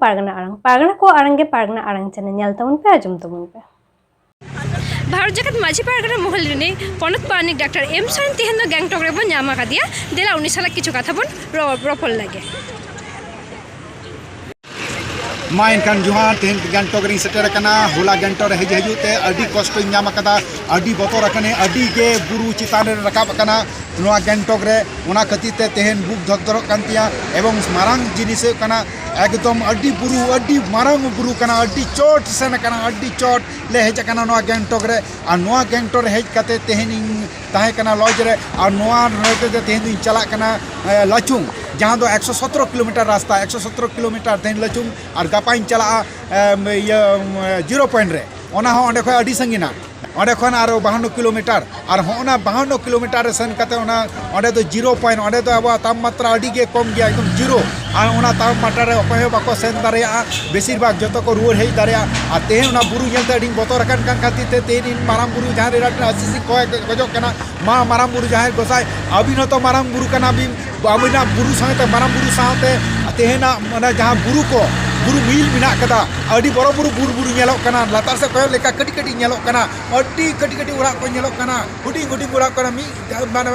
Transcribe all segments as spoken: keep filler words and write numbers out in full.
ᱯᱟᱨᱜᱟᱱᱟ ᱟᱲᱟᱝ, ᱯᱟᱨᱜᱟᱱᱟ ᱠᱚᱣᱟᱜ ᱟᱲᱟᱝ ᱜᱮ ᱯᱟᱨᱜᱟᱱᱟ ᱟᱲᱟᱝ ᱪᱮᱱᱮᱞ, ᱧᱮᱞ ᱛᱟᱵᱚᱱ ᱯᱮ, ᱟᱸᱡᱚᱢ ᱛᱟᱵᱚᱱ ᱯᱮ᱾ ᱵᱷᱟᱨᱚᱛ ᱡᱟᱠᱟᱛ ᱢᱟᱹᱡᱷᱤ ᱯᱟᱨᱜᱟᱱᱟ ᱢᱚᱦᱚᱞ ᱨᱤᱱᱤᱡ ᱯᱚᱱᱚᱛ ᱯᱟᱨᱟᱱᱤᱠ ᱰᱟᱠᱛᱟᱨ ᱮᱢ ᱥᱚᱨᱮᱱ ᱛᱮᱦᱮᱧ ᱫᱚ ᱜᱮᱝᱴᱚᱠ ᱨᱮᱵᱚᱱ ᱧᱟᱢ ᱟᱠᱟᱫᱮᱭᱟ᱾ ᱫᱮᱞᱟ ᱩᱱᱤ ᱥᱟᱞᱟᱜ ᱠᱤᱪᱷᱩ ᱠᱟᱛᱷᱟ ᱵᱚᱱ ᱨᱚ-, ᱨᱚᱯᱚᱲ ᱞᱮᱜᱮ᱾ ᱢᱟ ᱮᱱᱠᱷᱟᱱ ᱡᱚᱦᱟᱨ, ᱛᱮᱦᱮᱧ ᱜᱮᱝᱴᱚᱠ ᱨᱤᱧ ᱥᱮᱴᱮᱨ ᱟᱠᱟᱱᱟ᱾ ᱦᱚᱞᱟ ᱜᱮᱝᱴᱚᱠ ᱨᱮ ᱦᱮᱡ ᱦᱤᱡᱩᱜ ᱛᱮ ᱟᱹᱰᱤ ᱠᱚᱥᱴᱚᱧ ᱧᱟᱢ ᱟᱠᱟᱫᱟ, ᱟᱹᱰᱤ ᱵᱚᱛᱚᱨ ᱟᱠᱟᱱᱟᱹᱧ, ᱟᱹᱰᱤ ᱜᱮ ᱵᱩᱨᱩ ᱪᱮᱛᱟᱱ ᱨᱮ ᱨᱟᱠᱟᱵ ᱟᱠᱟᱱᱟ ᱱᱚᱣᱟ ᱜᱮᱝᱴᱚᱠ ᱨᱮ᱾ ᱚᱱᱟ ᱠᱷᱟᱹᱛᱤᱨ ᱛᱮ ᱛᱮᱦᱮᱧ ᱵᱩᱠ ᱫᱷᱚᱠᱫᱷᱚᱨᱚᱜ ᱠᱟᱱ ᱛᱤᱧᱟ᱾ ᱮᱵᱚᱝ ᱢᱟᱨᱟᱝ ᱡᱤᱱᱤᱥ ᱦᱩᱭᱩᱜ ᱠᱟᱱᱟ, ᱮᱠᱫᱚᱢ ᱟᱹᱰᱤ ᱵᱩᱨᱩ, ᱟᱹᱰᱤ ᱢᱟᱨᱟᱝ ᱵᱩᱨᱩ ᱠᱟᱱᱟ, ᱟᱹᱰᱤ ᱪᱚᱴ ᱥᱮᱱ ᱟᱠᱟᱱᱟ, ᱟᱹᱰᱤ ᱪᱚᱴ ᱞᱮ ᱦᱮᱡ ᱟᱠᱟᱱᱟ ᱱᱚᱣᱟ ᱜᱮᱝᱴᱚᱠ ᱨᱮ᱾ ᱟᱨ ᱱᱚᱣᱟ ᱜᱮᱝᱴᱚᱠ ᱨᱮ ᱦᱮᱡ ᱠᱟᱛᱮ ᱛᱮᱦᱮᱧ ᱤᱧ ᱛᱟᱦᱮᱸ ᱠᱟᱱᱟ ᱞᱚᱡᱽ ᱨᱮ, ᱟᱨ ᱱᱚᱣᱟ ᱱᱚᱰᱮ ᱫᱚ ᱛᱮᱦᱮᱧ ᱫᱚᱧ ᱪᱟᱞᱟᱜ ᱠᱟᱱᱟ ᱮ, ᱞᱟᱪᱩᱝ, ᱡᱟᱦᱟᱸ ᱫᱚ ᱮᱠᱥᱚ ᱥᱚᱛᱨᱚ ᱠᱤᱞᱳᱢᱤᱴᱟᱨ ᱨᱟᱥᱛᱟ, ᱮᱠᱥᱚ ᱥᱚᱛᱨᱚ ᱠᱤᱞᱳᱢᱤᱴᱟᱨ ᱛᱮᱦᱮᱧ ᱞᱟᱪᱩᱝ, ᱟᱨ ᱜᱟᱯᱟᱧ ᱪᱟᱞᱟᱜᱼᱟ ᱮᱢ, ᱤᱭᱟᱹ ᱮᱢ, ᱡᱤᱨᱳ ᱯᱚᱭᱮᱱᱴ ᱨᱮ, ᱚᱱᱟ ᱦᱚᱸ ᱚᱸᱰᱮ ᱠᱷᱚᱱ ᱟᱹᱰᱤ ᱥᱟᱺᱜᱤᱧᱟ᱾ ᱚᱸᱰᱮ ᱠᱷᱚᱱ ᱟᱨᱚ ᱵᱟᱦᱟᱱᱱᱚ ᱠᱤᱞᱳᱢᱤᱴᱟᱨ, ᱟᱨ ᱦᱚᱸ ᱚᱱᱟ ᱵᱟᱦᱟᱱᱱᱚ ᱠᱤᱞᱳᱢᱤᱴᱟᱨ ᱨᱮ ᱥᱮᱱ ᱠᱟᱛᱮ ᱚᱱᱟ ᱚᱸᱰᱮ ᱫᱚ ᱡᱤᱨᱳ ᱯᱚᱭᱮᱱᱴ, ᱚᱸᱰᱮ ᱫᱚ ᱟᱵᱚᱣᱟᱜ ᱛᱟᱯᱢᱟᱛᱨᱟ ᱟᱹᱰᱤ ᱜᱮ ᱠᱚᱢ ᱜᱮᱭᱟ, ᱮᱠᱫᱚᱢ ᱡᱤᱨᱳ᱾ ᱟᱨ ᱚᱱᱟ ᱛᱟᱯᱢᱟᱛᱨᱟ ᱨᱮ ᱚᱠᱚᱭ ᱦᱚᱸ ᱵᱟᱠᱚ ᱥᱮᱱ ᱫᱟᱲᱮᱭᱟᱜᱼᱟ, ᱵᱮᱥᱤᱨ ᱵᱷᱟᱜᱽ ᱡᱚᱛᱚ ᱠᱚ ᱨᱩᱣᱟᱹᱲ ᱦᱮᱡ ᱫᱟᱲᱮᱭᱟᱜᱼᱟ᱾ ᱟᱨ ᱛᱮᱦᱮᱧ ᱚᱱᱟ ᱵᱩᱨᱩ ᱧᱮᱞᱛᱮ ᱟᱹᱰᱤᱧ ᱵᱚᱛᱚᱨ ᱟᱠᱟᱱ ᱠᱟᱱ ᱠᱷᱟᱹᱛᱤᱨ ᱛᱮ ᱛᱮᱦᱮᱧ ᱤᱧ ᱢᱟᱨᱟᱝ ᱵᱩᱨᱩ ᱡᱟᱦᱮᱨ ᱮᱨᱟ ᱴᱷᱮᱱ ᱟᱥᱤᱥ ᱤᱧ ᱠᱚᱭ ᱠᱷᱚᱡᱚᱜ ᱠᱟᱱᱟ, ᱢᱟ ᱢᱟᱨᱟᱝ ᱵᱩᱨᱩ ᱡᱟᱦᱮᱨ ᱜᱚᱸᱥᱟᱭ, ᱟᱹᱵᱤᱱ ᱦᱚᱸᱛᱚ ᱢᱟᱨᱟᱝ ᱵᱩᱨᱩ ᱠᱟᱱᱟ ᱵᱤᱱ, ᱟᱹᱵᱤᱱᱟᱜ ᱵᱩᱨᱩ ᱥᱟᱶᱛᱮ, ᱢᱟᱨᱟᱝ ᱵᱩᱨᱩ ᱥᱟᱶᱛᱮ ᱛᱮᱦᱮᱧᱟᱜ ᱚᱱᱟ ᱡᱟᱦᱟᱸ ᱵᱩᱨᱩ ᱠᱚ, ᱵᱩᱨᱩ ᱢᱤᱞ ᱢᱮᱱᱟᱜ ᱠᱟᱫᱟ, ᱟᱹᱰᱤ ᱵᱚᱨᱚ ᱵᱩᱨᱩ, ᱵᱩᱨᱩ ᱵᱩᱨᱩ ᱧᱮᱞᱚᱜ ᱠᱟᱱᱟ, ᱞᱟᱛᱟᱨ ᱥᱮᱫ ᱠᱚᱭᱚᱜ ᱞᱮᱠᱟ ᱠᱟᱹᱴᱤᱡ ᱠᱟᱹᱴᱤᱡ ᱧᱮᱞᱚᱜ ᱠᱟᱱᱟ, ᱟᱹᱰᱤ ᱠᱟᱹᱴᱤᱡ ᱠᱟᱹᱴᱤᱡ ᱚᱲᱟᱜ ᱠᱚ ᱧᱮᱞᱚᱜ ᱠᱟᱱᱟ, ᱦᱩᱰᱤᱧ ᱦᱩᱰᱤᱧ ᱚᱲᱟᱜ ᱠᱟᱱᱟ, ᱢᱤᱫ ᱢᱟᱱᱮ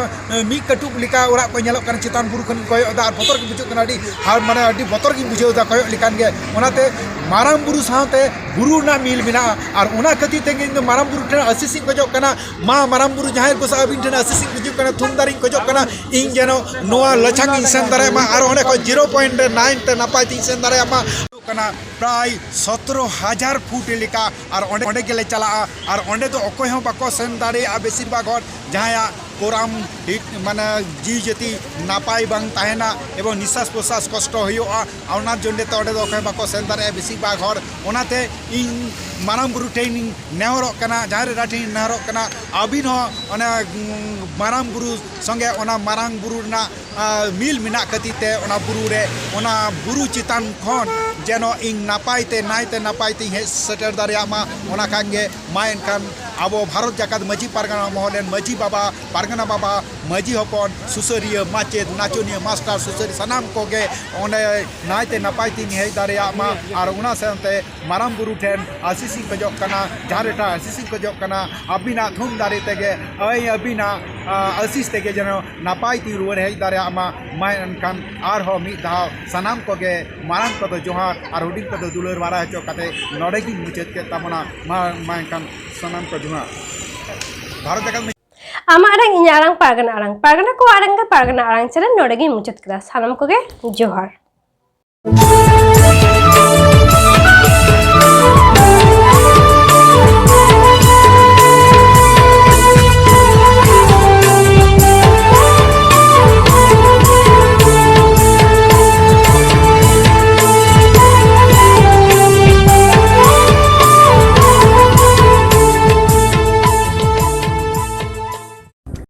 ᱢᱤᱫ ᱠᱟᱹᱴᱩᱵ ᱞᱮᱠᱟ ᱚᱲᱟᱜ ᱠᱚ ᱧᱮᱞᱚᱜ ᱠᱟᱱᱟ᱾ ᱪᱮᱛᱟᱱ ᱵᱩᱨᱩ ᱠᱷᱚᱱᱤᱧ ᱠᱚᱭᱚᱜ ᱮᱫᱟ ᱟᱨ ᱵᱚᱛᱚᱨ ᱜᱮ ᱵᱩᱡᱷᱟᱹᱜ ᱠᱟᱱᱟ, ᱟᱹᱰᱤ ᱦᱟᱲ-, ᱢᱟᱱᱮ ᱟᱹᱰᱤ ᱵᱚᱛᱚᱨ ᱜᱤᱧ ᱵᱩᱡᱷᱟᱹᱣ ᱮᱫᱟ ᱠᱚᱭᱚᱜ ᱞᱮᱠᱷᱟᱱ ᱜᱮ᱾ ᱚᱱᱟᱛᱮ ᱢᱟᱨᱟᱝ ᱵᱩᱨᱩ ᱥᱟᱶᱛᱮ ᱵᱩᱨᱩ ᱨᱮᱱᱟᱜ ᱢᱤᱞ ᱢᱮᱱᱟᱜᱼᱟ, ᱟᱨ ᱚᱱᱟ ᱠᱷᱟᱹᱛᱤᱨ ᱛᱮᱜᱮ ᱤᱧ ᱫᱚ ᱢᱟᱨᱟᱝ ᱵᱩᱨᱩ ᱴᱷᱮᱱ ᱟᱥᱤᱥ ᱤᱧ ᱠᱷᱚᱡᱚᱜ ᱠᱟᱱᱟ, ᱢᱟ ᱢᱟᱨᱟᱝ ᱵᱩᱨᱩ ᱡᱟᱦᱮᱨ ᱜᱚᱸᱥᱟᱭ ᱟᱹᱵᱤᱱ ᱴᱷᱮᱱ ᱟᱥᱤᱥ ᱤᱧ ᱠᱷᱚᱡᱚᱜ ᱠᱟᱱᱟ, ᱛᱷᱩᱢᱫᱟᱨ ᱤᱧ ᱠᱷᱚᱡᱚᱜ ᱠᱟᱱᱟ, ᱤᱧ ᱡᱮᱱᱚ ᱱᱚᱣᱟ ᱞᱟᱪᱷᱟᱝ ᱤᱧ ᱥᱮᱱ ᱫᱟᱲᱮᱭᱟᱜ ᱢᱟ, ᱟᱨ ᱚᱸᱰᱮ ᱠᱷᱚᱱ ᱡᱤᱨᱳ ᱯᱚᱭᱮᱱᱴ ᱨᱮ ᱱᱟᱭᱤᱱ ᱛᱮ ᱱᱟᱯᱟᱭ ᱛᱤᱧ ᱥᱮᱱ ᱫᱟᱲᱮᱭᱟᱜ ᱢᱟ᱾ ᱠᱟᱱᱟ ᱯᱨᱟᱭ ᱥᱚᱛᱨᱚ ᱦᱟᱡᱟᱨ ᱯᱷᱩᱴ ᱞᱮᱠᱟ, ᱟᱨ ᱚᱸᱰᱮ, ᱚᱸᱰᱮ ᱜᱮᱞᱮ ᱪᱟᱞᱟᱜᱼᱟ᱾ ᱟᱨ ᱚᱸᱰᱮ ᱫᱚ ᱚᱠᱚᱭ ᱦᱚᱸ ᱵᱟᱠᱚ ᱥᱮᱱ ᱫᱟᱲᱮᱭᱟᱜᱼᱟ, ᱵᱮᱥᱤᱨ ᱵᱷᱟᱜᱽ ᱦᱚᱲ ᱡᱟᱦᱟᱸᱭᱟᱜ ᱠᱚᱨᱟᱢ ᱦᱤᱴ, ᱢᱟᱱᱮ ᱡᱤᱣᱤ ᱡᱟᱹᱛᱤ ᱱᱟᱯᱟᱭ ᱵᱟᱝ ᱛᱟᱦᱮᱱᱟ ᱮᱵᱚᱝ ᱱᱤᱥᱥᱟᱥ ᱯᱨᱚᱥᱥᱟᱥ ᱠᱚᱥᱴᱚ ᱦᱩᱭᱩᱜᱼᱟ, ᱚᱱᱟ ᱡᱚᱱᱱᱮ ᱛᱮ ᱚᱸᱰᱮ ᱫᱚ ᱚᱠᱚᱭ ᱵᱟᱠᱚ ᱥᱮᱱ ᱫᱟᱲᱮᱭᱟᱜᱼᱟ ᱵᱮᱥᱤᱨ ᱵᱷᱟᱜᱽ ᱦᱚᱲ᱾ ᱚᱱᱟᱛᱮ ᱤᱧ ᱢᱟᱨᱟᱝ ᱵᱩᱨᱩ ᱴᱷᱮᱱ ᱤᱧ ᱱᱮᱦᱚᱨᱚᱜ ᱠᱟᱱᱟ, ᱡᱟᱦᱮᱨ ᱮᱨᱟ ᱴᱷᱮᱱ ᱤᱧ ᱱᱮᱦᱚᱨᱚᱜ ᱠᱟᱱᱟ, ᱟᱹᱵᱤᱱ ᱦᱚᱸ ᱚᱱᱟ, ᱩᱸ, ᱢᱟᱨᱟᱝ ᱵᱩᱨᱩ ᱥᱚᱸᱜᱮ ᱚᱱᱟ ᱢᱟᱨᱟᱝ ᱵᱩᱨᱩ ᱨᱮᱱᱟᱜ, ᱟᱸ, ᱢᱤᱞ ᱢᱮᱱᱟᱜ ᱠᱷᱟᱹᱛᱤᱨ ᱛᱮ ᱚᱱᱟ ᱵᱩᱨᱩ ᱨᱮ, ᱚᱱᱟ ᱵᱩᱨᱩ ᱪᱮᱛᱟᱱ ᱠᱷᱚᱱ ᱡᱮᱱᱚ ᱤᱧ ᱱᱟᱯᱟᱭ ᱛᱮ, ᱱᱟᱭᱛᱮ ᱱᱟᱯᱟᱭ ᱛᱮᱧ ᱦᱮᱡ ᱥᱮᱴᱮᱨ ᱫᱟᱲᱮᱭᱟᱜ ᱢᱟ᱾ ᱚᱱᱟ ᱠᱷᱟᱱ ᱜᱮ ᱢᱟ ᱮᱱᱠᱷᱟᱱ ᱟᱵᱚ ᱵᱷᱟᱨᱚᱛ ᱡᱟᱠᱟᱛ ᱢᱟᱹᱡᱷᱤ ᱯᱟᱨᱜᱟᱱᱟ ᱢᱚᱦᱚᱞ ᱨᱮᱱ ᱢᱟᱹᱡᱷᱤ ᱵᱟᱵᱟ, ᱯᱟᱨᱜᱟᱱᱟ ᱵᱟᱵᱟ, ᱢᱟᱹᱡᱷᱤ ᱦᱚᱯᱚᱱ, ᱥᱩᱥᱟᱹᱨᱤᱭᱟᱹ, ᱢᱟᱪᱮᱫ, ᱱᱟᱪᱚᱱᱤᱭᱟᱹ, ᱢᱟᱥᱴᱟᱨ, ᱥᱩᱥᱟᱹᱨᱤᱭᱟᱹ, ᱥᱟᱱᱟᱢ ᱠᱚᱜᱮ ᱚᱸᱰᱮ ᱱᱟᱭᱛᱮ ᱱᱟᱯᱟᱭ ᱛᱮᱧ ᱦᱮᱡ ᱫᱟᱲᱮᱭᱟᱜ ᱢᱟ᱾ ᱟᱨ ᱚᱱᱟ ᱥᱟᱶᱛᱮ ᱢᱟᱨᱟᱝ ᱵᱩᱨᱩ ᱴᱷᱮᱱ ᱟᱥᱤᱥ ᱤᱧ ᱠᱷᱚᱡᱚᱜ ᱠᱟᱱᱟ, ᱡᱟᱦᱮᱨ ᱮᱨᱟ ᱴᱷᱮᱱ ᱟᱥᱤᱥ ᱤᱧ ᱠᱷᱚᱡᱚᱜ ᱠᱟᱱᱟ, ᱟᱹᱵᱤᱱᱟᱜ ᱛᱷᱩᱢ ᱫᱟᱲᱮ ᱛᱮᱜᱮ, ᱟᱹᱭ ᱟᱹᱵᱤᱱᱟᱜ, ᱟ, ᱟᱥᱤᱥ ᱛᱮᱜᱮ ᱡᱮᱱᱚ ᱱᱟᱯᱟᱭ ᱛᱮᱧ ᱨᱩᱣᱟᱹᱲ ᱦᱮᱡ ᱫᱟᱲᱮᱭᱟᱜ ᱢᱟ᱾ ᱢᱟ ᱮᱱᱠᱷᱟᱱ ᱟᱨᱦᱚᱸ ᱢᱤᱫ ᱫᱷᱟᱣ ᱥᱟᱱᱟᱢ ᱠᱚᱜᱮ ᱢᱟᱨᱟᱝ ᱠᱚᱫᱚ ᱡᱚᱦᱟᱨ ᱟᱨ ᱦᱩᱰᱤᱧ ᱠᱚᱫᱚ ᱫᱩᱞᱟᱹᱲ ᱵᱟᱲᱟᱭ ᱦᱚᱪᱚ ᱠᱟᱛᱮ ᱱᱚᱰᱮ ᱜᱤᱧ ᱢᱩᱪᱟᱹᱫ ᱠᱮᱫ ᱛᱟᱵᱚᱱᱟ᱾ ᱢᱟ, ᱢᱟ ᱮᱱᱠᱷᱟᱱ ᱥᱟᱱᱟᱢ ᱠᱚ ᱡᱚᱦᱟᱨ᱾ ᱵᱷᱟᱨᱚᱛ ᱡᱟᱠᱟᱛ ᱟᱢᱟᱜ ᱟᱲᱟᱝ, ᱤᱧᱟᱹᱜ ᱟᱲᱟᱝ, ᱯᱟᱨᱜᱟᱱᱟ ᱟᱲᱟᱝ, ᱯᱟᱨᱜᱟᱱᱟ ᱠᱚᱣᱟᱜ ᱟᱲᱟᱝ ᱜᱮ ᱯᱟᱨᱜᱟᱱᱟ ᱟᱲᱟᱝ ᱪᱮᱱᱮᱞ ᱱᱚᱰᱮ ᱜᱤᱧ ᱢᱩᱪᱟᱹᱫ ᱠᱮᱫᱟ᱾ ᱥᱟᱱᱟᱢ ᱠᱚᱜᱮ ᱡᱚᱦᱟᱨ᱾